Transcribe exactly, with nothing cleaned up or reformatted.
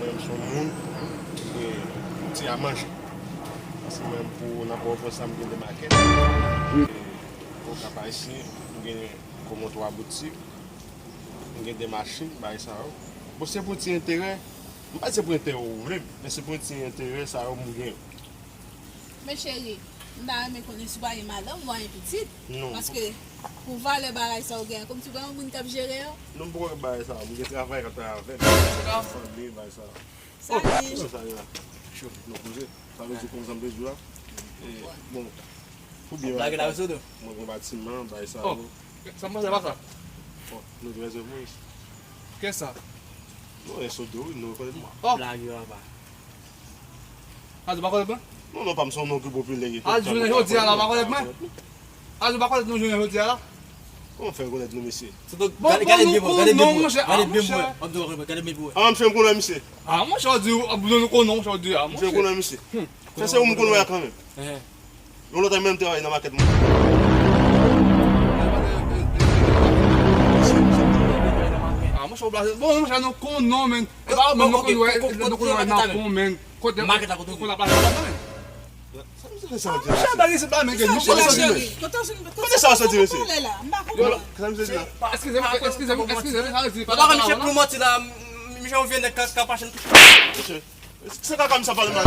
Mwen se yon moun ki gen ti a manje. Paske mwen, pou nan Pòtoprens la, m gen de makèt. E, Okap Ayisyen, m gen kòman twa boutik, m gen de machin, bagay sa yo. Bon, se pou ti enterè, m pa di se pou enterè ou vle, men se pou ti enterè sa yo m gen. Men cheri, m ta renmen konnen si w pa gen madanm, w pa gen pitit. Non. Paske pou valè bagay sa w gen, kòmsi w pa yon moun k ap jere yo. Non, m poko gen bagay sa, m gen travay k ap travay avè m. Fanmi, bagay sa. Sa Oh, li. Kisa sa ye la? Cho, nou poze. Sa vle di konn sa m te di w la. E, bon, pou byen Lage la sou do. Mwen gen batiman, bagay sa Oh, yo. Sa m panse pa sa. Oh, nou trè zè Moyiz. Kisa? Non, e Sodo, wi, nou rekonèt mwen. Oh. Lage yo anba. A, ou pa konèt mwen? Non, non, pa m se yon non ki popilè. A, jounen jodi a la, ou pa konèt mwen? A, ou pa konèt nou jounen jodi a la? Kòman fè rekonèt nou, mesye? Bon, gade, bon, gade nou byen mwen, gade byen mwen, gade byen mwen. An, misye, m konnen misye. A, monchè, ou di, ou, nou, nou konnen, monchè, ou di, a, monchè. Misye, m konnen misye. Fè se ou m konnen a kanmenm. Yon lòt a menm travay nan makèt mwen. A, monchè, ou blaze. Bon, monchè, nou konnen, men. E pa ou menm, nou konnen, nou konnen nan pon, men. Kote, kote la plase la, men. Sa misye fè sa, misye? Monchè, bagay se pa men ke nou. Kote sa soti, mesye? Kote sa soti, mesye? Sa misye di la? Eskize m, eskize m, eskize m, sa vle di. Papa, misye pli manti la, misye yon vye nèg k ap mache. Misye, se kaka misye ap pale mal.